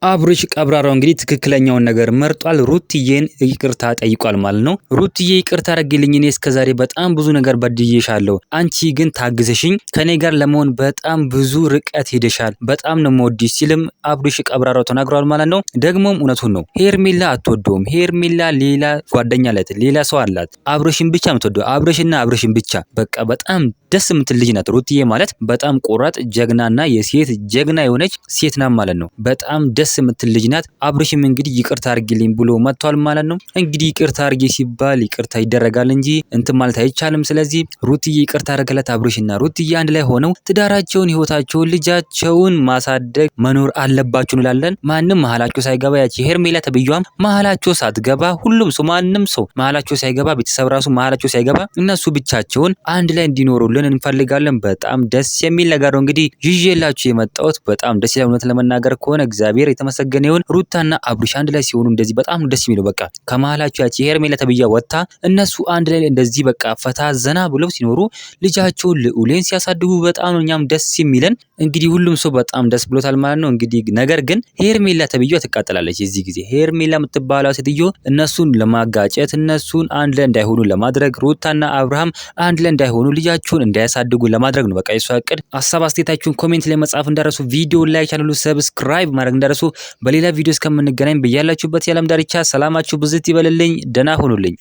አብርሽ ቀብራራው እንግዲህ ትክክለኛውን ነገር መርጧል። ሩትዬን ይቅርታ ጠይቋል ማለት ነው። ሩትዬ ይቅርታ አድርጊልኝ፣ እኔ እስከዛሬ በጣም ብዙ ነገር በድዬሻለሁ። አንቺ ግን ታግዘሽኝ ከኔ ጋር ለመሆን በጣም ብዙ ርቀት ሄደሻል። በጣም ነው የምወድሽ ሲልም አብርሽ ቀብራራው ተናግሯል ማለት ነው። ደግሞም እውነቱን ነው። ሄርሜላ አትወደውም። ሄርሜላ ሌላ ጓደኛ አላት፣ ሌላ ሰው አላት። አብርሽን ብቻ የምትወደው አብርሽና አብርሽን ብቻ። በቃ በጣም ደስ የምትል ልጅ ናት ሩትዬ ማለት በጣም ቆራጥ ጀግናና የሴት ጀግና የሆነች ሴት ናት ማለት ነው። በጣም ደስ የምትል ልጅ ናት። አብርሽም እንግዲህ ይቅርታ አድርጊልኝ ብሎ መጥቷል ማለት ነው። እንግዲህ ይቅርታ አድርጊ ሲባል ይቅርታ ይደረጋል እንጂ እንትን ማለት አይቻልም። ስለዚህ ሩትዬ ይቅርታ አድርገለት አብርሽና ሩትዬ አንድ ላይ ሆነው ትዳራቸውን፣ ህይወታቸውን፣ ልጃቸውን ማሳደግ መኖር አለባችሁ እንላለን። ማንም መሀላቸው ሳይገባ ያቺ ሄርሜላ ተብዬዋም መሀላቸው ሳትገባ ሁሉም ሰው ማንም ሰው መሀላቸው ሳይገባ ቤተሰብ ራሱ መሀላቸው ሳይገባ እነሱ ብቻቸውን አንድ ላይ እንዲኖሩልን እንፈልጋለን። በጣም ደስ የሚል ነገር ነው። እንግዲህ ይዤላችሁ የመጣሁት በጣም ደስ ይላል። እውነት ለመናገር ከሆነ እግዚአብሔር የተመሰገነ ይሁን። ሩታና አብርሽ አንድ ላይ ሲሆኑ እንደዚህ በጣም ደስ የሚለው በቃ ከመሀላቸው ያቺ ሄርሜላ ተብያ ወጥታ እነሱ አንድ ላይ እንደዚህ በቃ ፈታ ዘና ብለው ሲኖሩ ልጃቸውን ልዑሌን ሲያሳድጉ በጣም ነው እኛም ደስ የሚለን። እንግዲህ ሁሉም ሰው በጣም ደስ ብሎታል ማለት ነው። እንግዲህ ነገር ግን ሄርሜላ ተብያ ትቃጠላለች። የዚህ ጊዜ ሄርሜላ የምትባለው ሴትዮ እነሱን ለማጋጨት እነሱን አንድ ላይ እንዳይሆኑ ለማድረግ ሩታና አብርሃም አንድ ላይ እንዳይሆኑ ልጃቸውን እንዳያሳድጉ ለማድረግ ነው በቃ የሷ እቅድ። ሀሳብ አስተያየታችሁን comment ላይ መጻፍ እንዳትረሱ፣ ቪዲዮ like፣ ቻናሉ subscribe ማድረግ እንዳትረሱ። በሌላ ቪዲዮ እስከምንገናኝ በያላችሁበት የዓለም ዳርቻ ሰላማችሁ ብዝት ይበልልኝ። ደህና ሁኑልኝ።